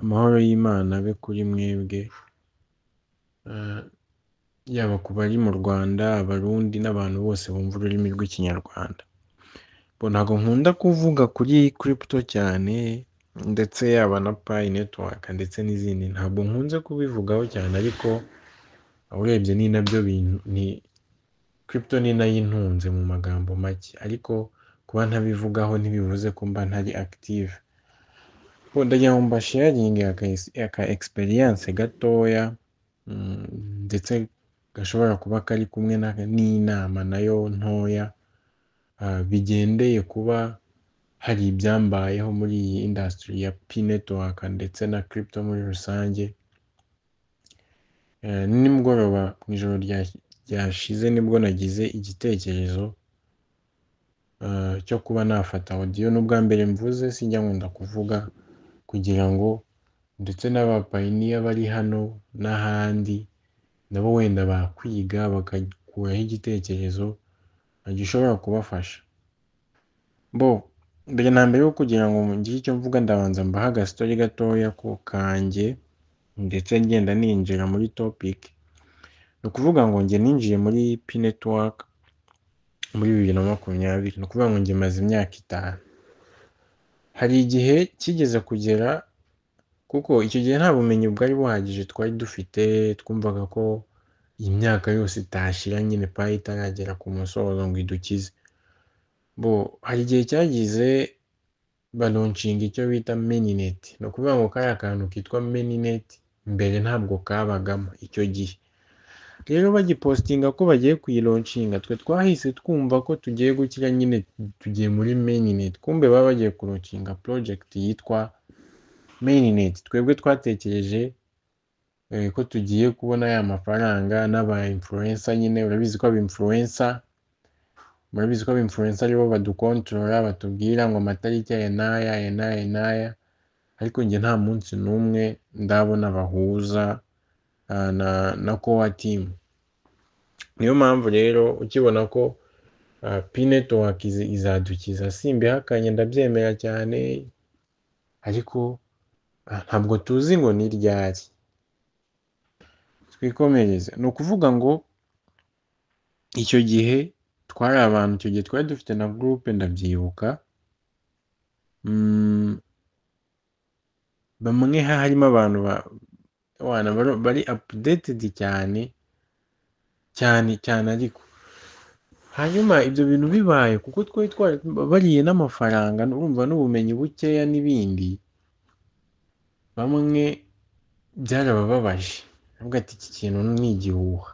Amahoro y'Imana abe kuri mwebwe, yaba ku bari mu Rwanda, Abarundi n'abantu bose bumva ururimi rw'Ikinyarwanda. Bo ntabwo nkunda kuvuga kuri crypto cyane, ndetse yaba na Pi Network ndetse n'izindi, ntabwo nkunze kubivugaho cyane, ariko urebye ni nabyo bintu, ni crypto ni nayo intunze mu magambo make, ariko kuba ntabivugaho ntibivuze ko mba ntari active. Bo ndagira ngo mbasharinge aka experience gatoya, ndetse gashobora kuba kari kumwe n'inama nayo ntoya, bigendeye kuba hari ibyambayeho muri iyi industry ya Pi Network ndetse na crypto muri rusange. Nimugoroba mu ijoro ryashize nibwo nagize igitekerezo cyo kuba nafata audio. N'ubwa mbere mvuze, sinjya nkunda kuvuga, kugira ngo ndetse n'abapayiniya bari hano n'ahandi nabo wenda bakwiga bagakuraho igitekerezo gishobora kubafasha. Bo mbere na mbere yo kugira ngo ngire icyo mvuga, ndabanza mbahe agastori gatoya ko kanjye, ndetse ngenda ninjira muri topic. Ni ukuvuga ngo njye ninjiye muri Pi Network muri 2020, ni ukuvuga ngo njye maze imyaka 5. Hari igihe kigeze kugera, kuko icyo gihe nta bumenyi bwari buhagije twari dufite, twumvaga ko iyi myaka yose itashira nyine Pi itaragera ku musozo ngo idukize. Bo hari igihe cyagize balaunchinga icyo bita mainnet. Ni ukuvuga ngo kariya kantu kitwa mainnet mbere ntabwo kabagamo icyo gihe. Rero bagipostinga ko bagiye kuyilaunchinga, twe twahise twumva ko tugiye gukira nyine, tugiye muri mainnet, kumbe baba bagiye kulaunchinga project yitwa mainnet. Twebwe twatekereje ko tugiye kubona ya mafaranga n'aba influencer nyine, urabizi ko aba influencer, murabizi ko aba influencer aribo badukontorora, batubwira ngo amatariki aya n'aya, aya n'aya n'aya, ariko njye nta munsi n'umwe ndabona bahuza na core team. Niyo mpamvu rero ukibona ko Pi Network izadukiza, simbihakanye, ndabyemera cyane, ariko ntabwo tuzi ngo ni ryari. Twikomereze. Ni ukuvuga ngo icyo gihe twari abantu, icyo gihe twari dufite na groupe, ndabyibuka, bamwe harimo abantu bari updated cyane cyane cyane, ariko hanyuma ibyo bintu bibaye, kuko twari bariye n'amafaranga, urumva n'ubumenyi bukeya n'ibindi, bamwe byarabababaje, bavuga ati iki kintu ni igihuha.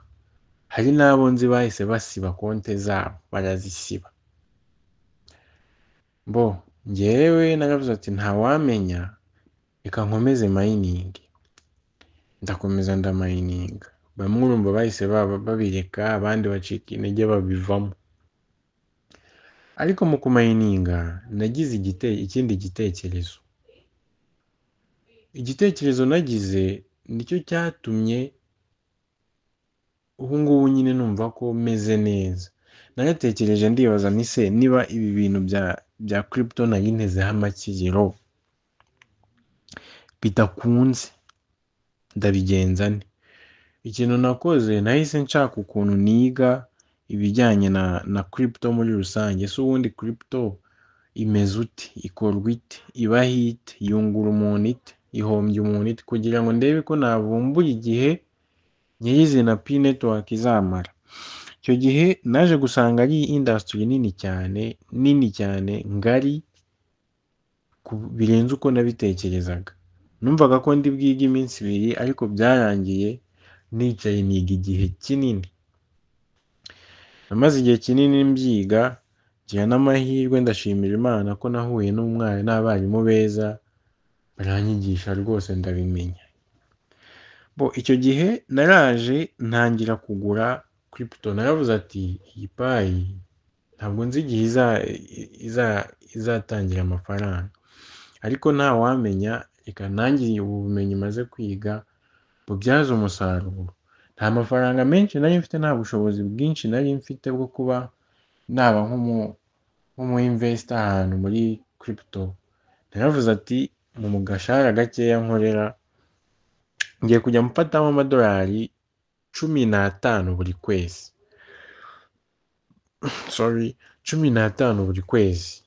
Hari n'abo nzi bahise basiba konte zabo, barazisiba. Bo njyewe naravuze ati ntawamenya, reka nkomeze mining. Ndakomeza ndamininga. Bamwe urumva bahise babireka, abandi bacika intege babivamo. Ariko mu kumininga nagize ikindi gitekerezo. Igitekerezo nagize nicyo cyatumye ubu ngubu nyine numva ko meze neza. Naratekereje ndibaza nti se niba ibi bintu bya crypto nari ntezeho amakiriro bidakunze, ndabigenza nte? Ikintu nakoze, nahise nshaka ukuntu niga ibijyanye na crypto muri rusange. Ese ubundi crypto imeze ute? Ikorwa ite? Ibaho ite? Yungura umuntu ite? Ihombya umuntu ite? Kugira ngo ndebe ko navumbura igihe nyirizina Pi Network izamara. Icyo gihe naje gusanga ari industry nini cyane, nini cyane, ngari birenze uko nabitekerezaga. Numvaga ko ndi bwige iminsi 2, ariko byarangiye nicaye niga igihe kinini. Namaze igihe kinini mbyiga, ngira n'amahirwe, ndashimira Imana ko nahuye n'abarimu beza, baranyigisha rwose ndabimenya. Bo icyo gihe naraje ntangira kugura crypto, naravuze ati iyi Pi ntabwo nzi igihe izatangira amafaranga, ariko ntawamenya, reka ntangire ubu bumenyi maze kwiga bubyaze umusaruro. Nta mafaranga menshi nari mfite, nta bushobozi bwinshi nari mfite bwo kuba naba nk'umu investor ahantu muri crypto. Naravuze ati Mu gashahara gakeya nkorera ngiye kujya mfatamo amadolari 15 buri kwezi, sorry, 15 buri kwezi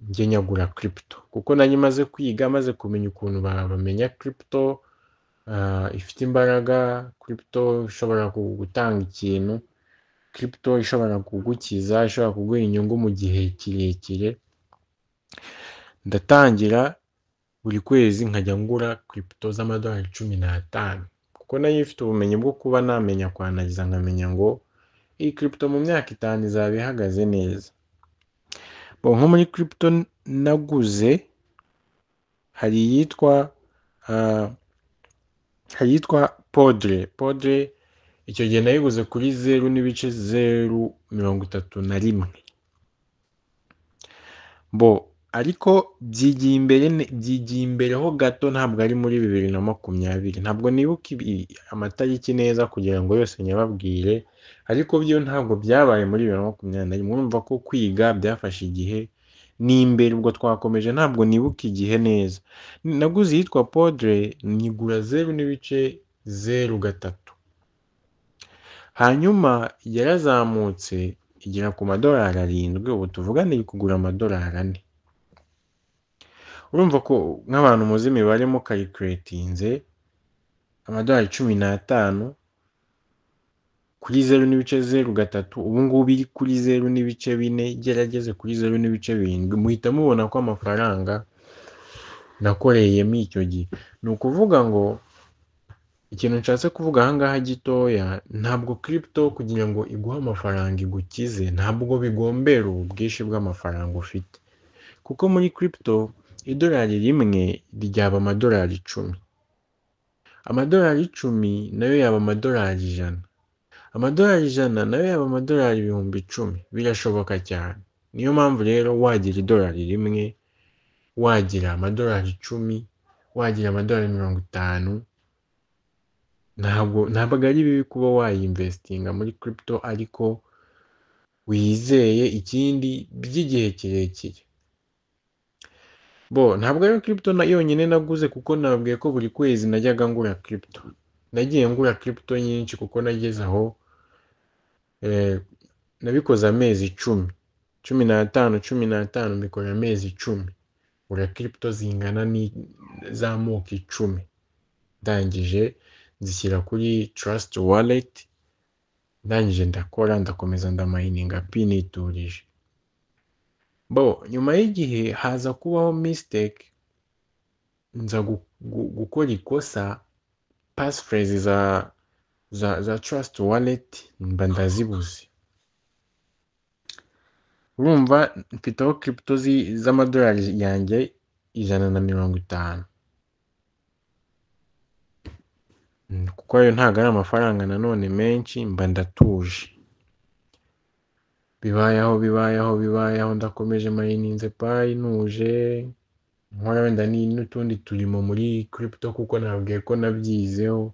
njye nyagura crypto, kuko nari maze kwiga, maze kumenya ukuntu bamenya crypto ifite imbaraga, crypto ishobora gutanga ikintu, crypto ishobora kugukiza, ishobora kuguha inyungu mu gihe kirekire. Ndatangira buri kwezi nkajya ngura crypto z'amadolari 15, kuko nayo ifite ubumenyi bwo kuba namenya kwanaliza, nkamenya ngo iyi crypto mu myaka 5 izaba ihagaze neza. Bo nko muri crypto naguze hari iyitwa Podre. Podre icyo gihe nayiguze kuri 0.031. Bo ariko byigiye imbere ho gato, ntabwo ari muri 2020, ntabwo nibuka amatariki neza kugira ngo yose nyababwire, ariko byo ntabwo byabaye muri 2021. Murumva ko kwiga byafashe igihe, ni imbere ubwo twakomeje, ntabwo nibuka igihe neza. Naguze iyitwa Podre nyigura 0.03, hanyuma yarazamutse igera ku madolari 7, ubu tuvugana iri kugura amadolari 4. Urumva ko nk'abantu muzi imibare mukarikuretinze, amadolari 15 kuri 0.03, ubu ngubu iri kuri 0.4, gerageze kuri 0.7, muhita mubona ko amafaranga nakoreyemo icyo gihe. Ni ukuvuga ngo ikintu nshatse kuvuga aha ngaha gitoya, ntabwo crypto kugira ngo iguhe amafaranga igukize, ntabwo bigombera ubwinshi bw'amafaranga ufite, kuko muri crypto idolari rimwe ryaba amadolari 10, amadolari 10 nayo yaba amadolari 100, amadolari 100 nayo yaba amadolari 10,000. Birashoboka cyane. Niyo mpamvu rero wagira idolari rimwe, wagira amadolari 10, wagira amadolari 50, ntabwo ari bibi kuba wayinvestinga muri crypto, ariko wizeye ikindi by'igihe kirekire. Bo ntabwo ari crypto yonyine naguze, kuko nababwiye ko buri kwezi najyaga ngura crypto. Nagiye ngura crypto nyinshi kuko nageze aho nabikoze amezi 10, 15, 15, mbikora amezi 10, ngura crypto zingana z'amoko 10, ndangije nzishyira kuri Trust Wallet, ndangije ndakora, ndakomeza ndamayininga pi niturije. Bo nyuma y'igihe haza kubaho mistake, nza gukora ikosa, passphrase za Trust Wallet mba ndazibuze. Urumva mfiteho crypto z'amadolari yanjye 150, kuko ayo ntabwo ari amafaranga nanone menshi, mba ndatuje. Bibayeho bibayeho bibayeho, ndakomeje mayininze Pi ntuje, nkora wenda n'utundi turimo muri crypto kuko nabwiye ko nabyizeho,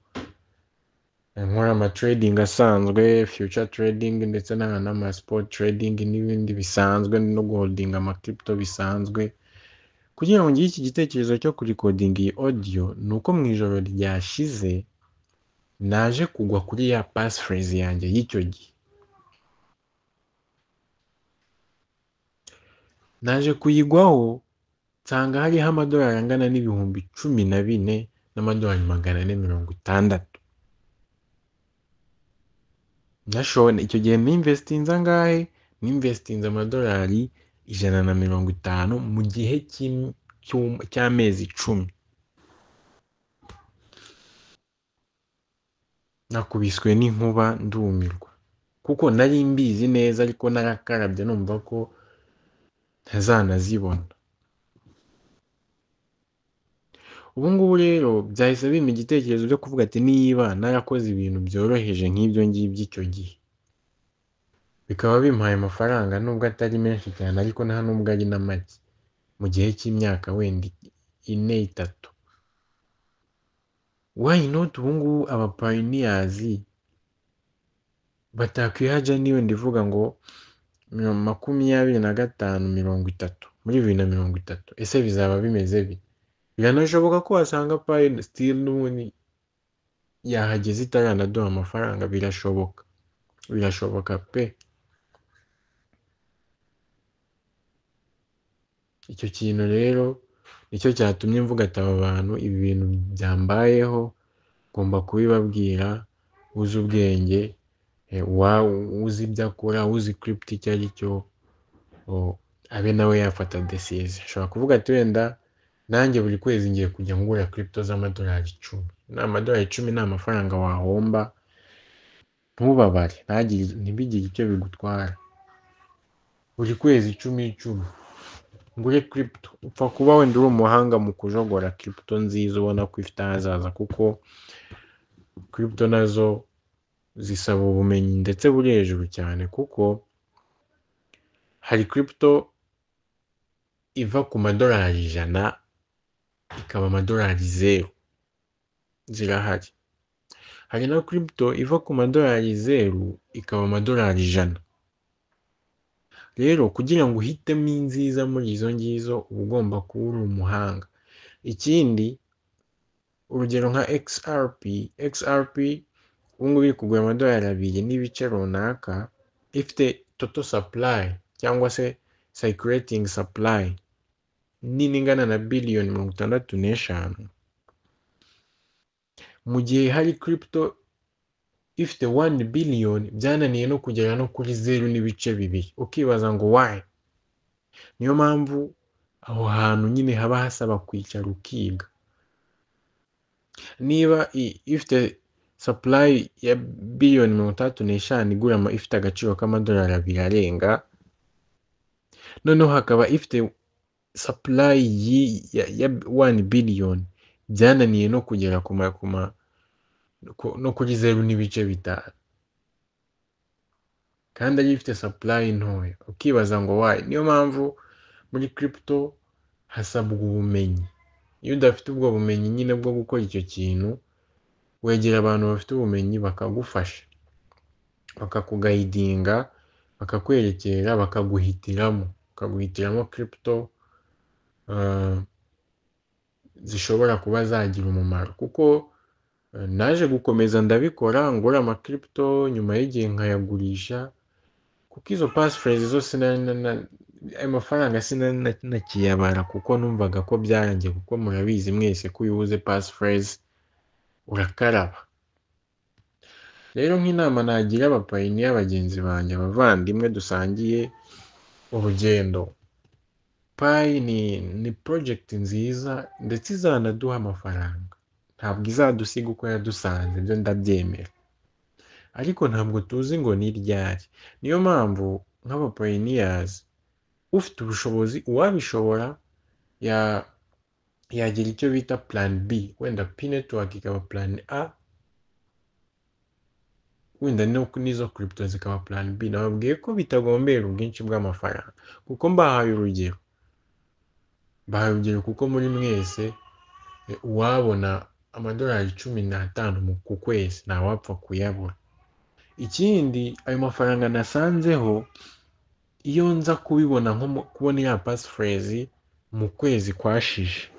nkora ama trading asanzwe, future trading ndetse n'ama spot trading n'ibindi bisanzwe, no guholdinga ama crypto bisanzwe. Kugira ngo ngire iki gitekerezo cyo kurikodinga iyi audio, ni uko mu ijoro ryashize naje kugwa kuri ya passphrase yanjye y'icyo gihe. Naje kuyigwaho nsanga hariho amadolari angana n'14,460 n'amadolari. Nashone icyo gihe ninvestinze angahe? Ninvestinze amadolari 150 mu gihe cy'amezi 10. Nakubiswe n'inkuba ndumirwa, kuko nari mbizi neza ariko narakarabye numva ko ntazanazibona. Ubu ngubu rero byahise bimpa igitekerezo cyo kuvuga ati niba narakoze ibintu byoroheje nk'ibyo ngibyo icyo gihe, bikaba bimpaye amafaranga nubwo atari menshi cyane ariko nta nubwo ari na make, mu gihe cy'imyaka wenda 4, 3. Why not ubu ngubu aba pioneers batakwihaja niyo ndivuga ngo 25, 30 muri 2030, ese bizaba bimeze bite? Biranashoboka ko wasanga Pi still n'ubundi yahageze itaranaduha amafaranga, birashoboka, birashoboka pe. Icyo kintu rero nicyo cyatumye mvuga ati aba bantu ibi bintu byambayeho ngomba kubibabwira, uzi ubwenge, uzi ibyo akora, uzi crypto icyo ari cyo, abe nawe yafata decision. Ashobora kuvuga ati wenda nanjye buri kwezi ngiye kujya ngura crypto z'amadolari 10. Ni amadolari 10 ni amafaranga wahomba, ntubabare, ntibigire icyo bigutwara. Buri kwezi 10 10 ngure crypto. Upfa kuba wenda uri umuhanga mu kujogora crypto nziza ubona ko ifite ahazaza, kuko crypto nazo zisaba ubumenyi ndetse buri hejuru cyane, kuko hari crypto iva ku madolari 100 ikaba amadolari 0, zirahari. Hari na crypto iva ku madolari 0 ikaba amadolari 100. Rero kugira ngo uhitemo inziza muri izo ngizo uba ugomba kuba uri umuhanga. Ikindi, urugero nka XRP, XRP ubu ngubu iri kugura amadolari 2 n'ibice runaka, ifite total supply cyangwa se circulating supply nini ingana na biliyoni 65. Mu gihe hari crypto ifite 1 billion byananiye no kugera no kuri 0.2, ukibaza ngo why? Niyo mpamvu aho hantu nyine haba hasaba kwicara ukiga. Niba ifite supply ya biliyoni 65 igura ifite agaciro k'amadolari 2 arenga, noneho hakaba ifite supply ya 1 billion byananiye no kugera no kuri 0.5, kandi ari ifite supply ntoya, ukibaza ngo why? Niyo mpamvu muri crypto hasabwa ubumenyi. Iyo udafite ubwo bumenyi nyine bwo gukora icyo kintu, wegera abantu bafite ubumenyi bakagufasha, bakakugayidinga, bakakwerekera, bakaguhitiramo crypto zishobora kuba zagira umumaro. Kuko naje gukomeza ndabikora, ngura ama crypto nyuma y'igihe nkayagurisha, kuko izo passphrase zose ayo mafaranga sinakiyabara, kuko numvaga ko byarangiye, kuko murabizi mwese ko iyo ubuze passphrase urakaraba. Rero nk'inama nagira abapayiniya bagenzi banjye, abavandimwe dusangiye urugendo, Pi ni project nziza ndetse izanaduha amafaranga. Ntabwo izadusiga uko yadusanze, ibyo ndabyemera, ariko ntabwo tuzi ngo ni ryari. Niyo mpamvu nk'abapayiniyazi, ufite ubushobozi, uwabishobora yagira icyo bita plan B, wenda Pi network ikaba plan A, wenda n'izo crypto zikaba plan B. Nababwiye ko bitagombera ubwinshi bw'amafaranga, kuko mbahaye urugero, kuko muri mwese uwabona amadolari 15 ku kwezi ntawapfa kuyabura. Ikindi, ayo mafaranga nasanzeho, iyo nza kubibona nko kubona ya passphrase mu kwezi kwashije,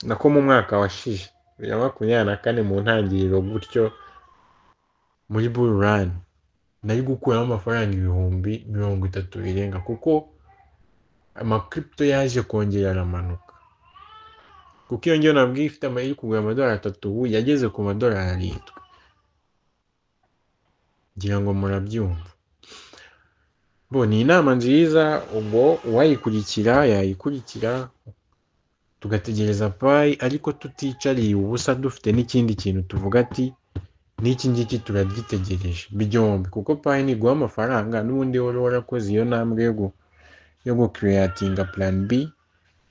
nako mu mwaka washije 2024 mu ntangiriro gutyo, muri bull run nari gukuramo amafaranga 30,000 birenga, kuko ama crypto yaje kongera aramanuka. Kuko iyo ngiyo nabwiye ifite iri kugura amadolari 3, ubu yageze ku madolari 7. Ngira ngo murabyumva. Bo ni inama nziza, ubwo uwayikurikira yayikurikira, tugategereza Pi, ariko tuticariye ubusa, dufite n'ikindi kintu tuvuga ati n'iki ngiki turagitegereje byombi, kuko Pi niguha amafaranga n'ubundi wari warakoze iyo ntambwe yo gukiriyatinga plan B,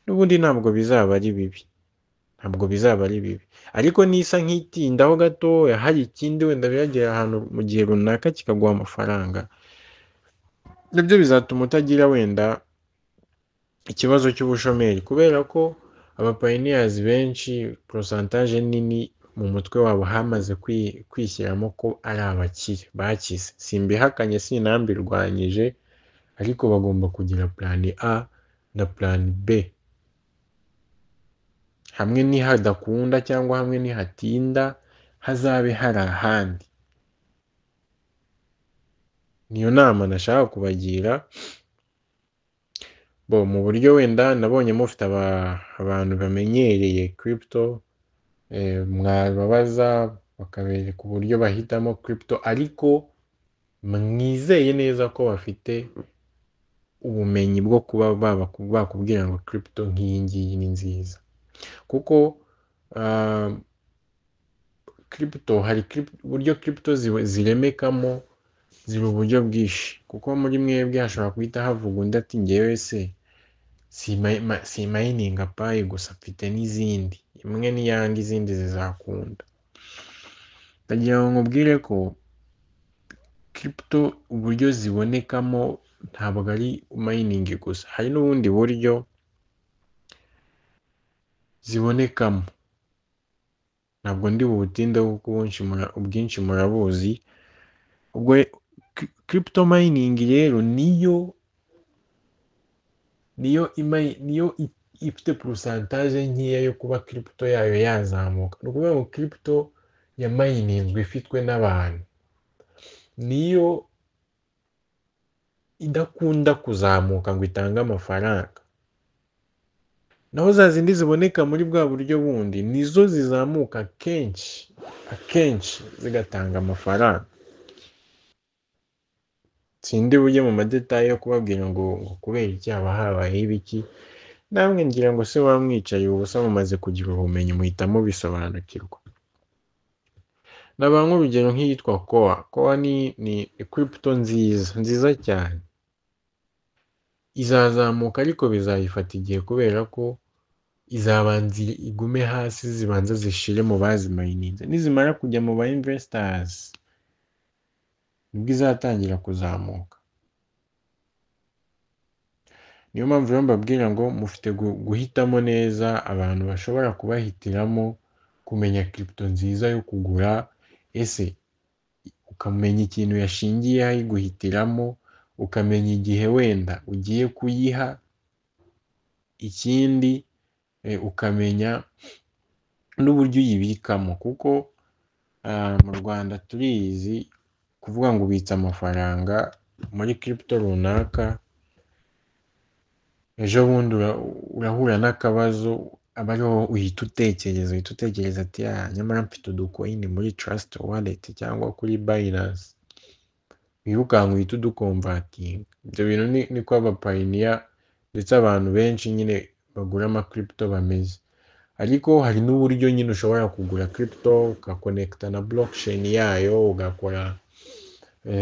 n'ubundi ntabwo bizaba ari bibi, ntabwo bizaba ari bibi. Ariko nisa nk'itindaho gatoya, hari ikindi wenda biragera ahantu mu gihe runaka kikaguha amafaranga, nabyo bizatuma utagira wenda ikibazo cy'ubushomeri, kubera ko abapayiniyazi benshi porosantaje nini mu mutwe wabo hamaze kwishyiramo ko ari abakire bakize. Simbihakanye, sinambirwanyije, ariko bagomba kugira plan A na plan B. Hamwe nihadakunda cyangwa hamwe nihatinda, hazabe hari ahandi. Niyo nama nashaka kubagira. Bo mu buryo wenda nabonye mufite abantu bamenyereye crypto, mwababaza bakabereka uburyo bahitamo crypto, ariko mwizeye neza ko bafite ubumenyi bwo kuba bakubwira ngo crypto nk'iyi ngiyi ni nziza. Kuko crypto hari uburyo crypto ziremekamo, ziri uburyo bwinshi. Kuko muri mwebwe hashobora guhita havuga undi ati njyewe se si mayininga Pi gusa, mfite n'izindi, imwe niyanga izindi zizakunda. Ndagira ngo nkubwire ko crypto uburyo zibonekamo ntabwo ari mining gusa, hari n'ubundi buryo zibonekamo. Ntabwo ndi bubutindeho kuko ubwinshi murabuzi. Ubwo crypto mining rero niyo ifite pourcentage nkeya yo kuba crypto yayo yazamuka. Ni ukuvuga ngo crypto ya mininzwe ifitwe n'abantu niyo idakunda kuzamuka ngo itange amafaranga. Naho za zindi ziboneka muri bwa buryo bundi nizo zizamuka kenshi, akenshi zigatanga amafaranga. Sindi bujye mu ma détails yo kubabwira ngo kubera iki haba habayeho ibiki, namwe ngira ngo se muba mwicaye ubusa mumaze kugira ubumenyi muhita mubisobanukirwa. Nabaha nk'urugero nk'iyitwa Core. Core ni crypto nziza, nziza cyane. Izazamuka ariko bizayifata igihe kubera ko izabanza igume hasi, zibanza zishire mu bazimayininze. Nizimara kujya mu ba investors nibwo izatangira kuzamuka. Niyo mpamvu rero mbabwira ngo mufite guhitamo neza abantu bashobora kubahitiramo kumenya crypto nziza yo kugura. Ese ukamenya ikintu yashingiyeho ayiguhitiramo, ukamenya igihe wenda ugiye kuyiha, ikindi ukamenya n'uburyo uyibikamo. Kuko mu Rwanda turizi kuvuga ngo ubitse amafaranga muri crypto runaka, ejo bundi urahura n'akabazo, aba ariho uhita utekereza ati nyamara mfite udu coin muri Trust Wallet cyangwa kuri Binance, wirukanka uhita udukonvatinga. Ibyo bintu niko aba pioneer ndetse abantu benshi nyine bagura ama crypto bameze. Ariko hari n'uburyo nyine ushobora kugura crypto ugakonekita na blockchain yayo, ugakora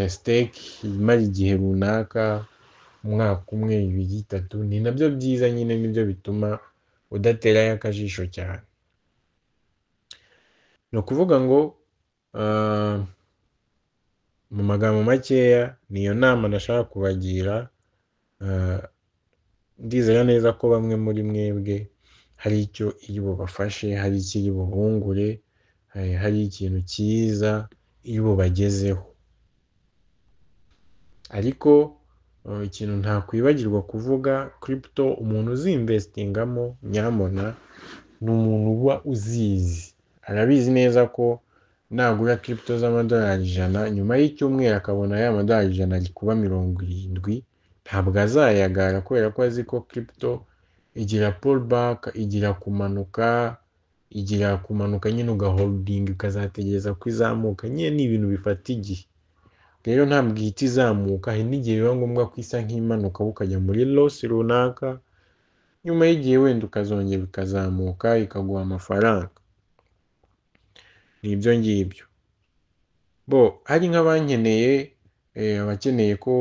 stake imara igihe runaka, umwaka umwe, 2, 3. Ni nabyo byiza nyine, nibyo bituma udaterayo akajisho cyane. Ni ukuvuga ngo mu magambo makeya niyo nama nashaka kubagira. Ndizera neza ko bamwe muri mwebwe hari icyo iri bubafashe, hari icyo iri bubungure, hari ikintu cyiza iri bubagezeho. Ariko ikintu ntakwibagirwa kuvuga, crypto umuntu uzinvestingamo nyamona ni umuntu uba uzizi, arabizi neza ko nagura crypto z'amadolari 100, nyuma y'icyumweru akabona ya madolari 100 ari kuba 70, ntabwo azayagara, kubera ko azi ko crypto igira pullback, igira kumanuka, igira kumanuka nyine ugaholdinga ukazategereza ko izamuka. Nyine ni ibintu bifata igihe. Rero ntabwo ihita izamuka, hari n'igihe biba ngombwa ko isa nk'imanuka ukajya muri loss runaka, nyuma y'igihe wenda ukazongera ikazamuka ikaguha amafaranga. Ni ibyo ngibyo. Bo hari nk'abankeneye, abakeneye ko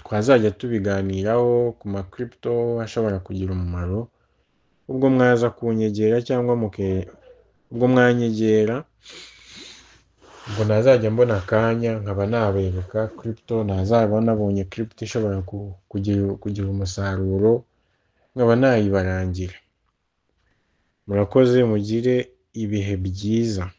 twazajya tubiganiraho ku ma crypto ashobora kugira umumaro, ubwo mwaza kunyegera cyangwa ubwo mwanyegera, ubwo nazajya mbona akanya nkaba nabereka crypto, nazaba nabonye crypto ishobora kugira umusaruro nkaba nayibarangira. Murakoze, mugire ibihe byiza.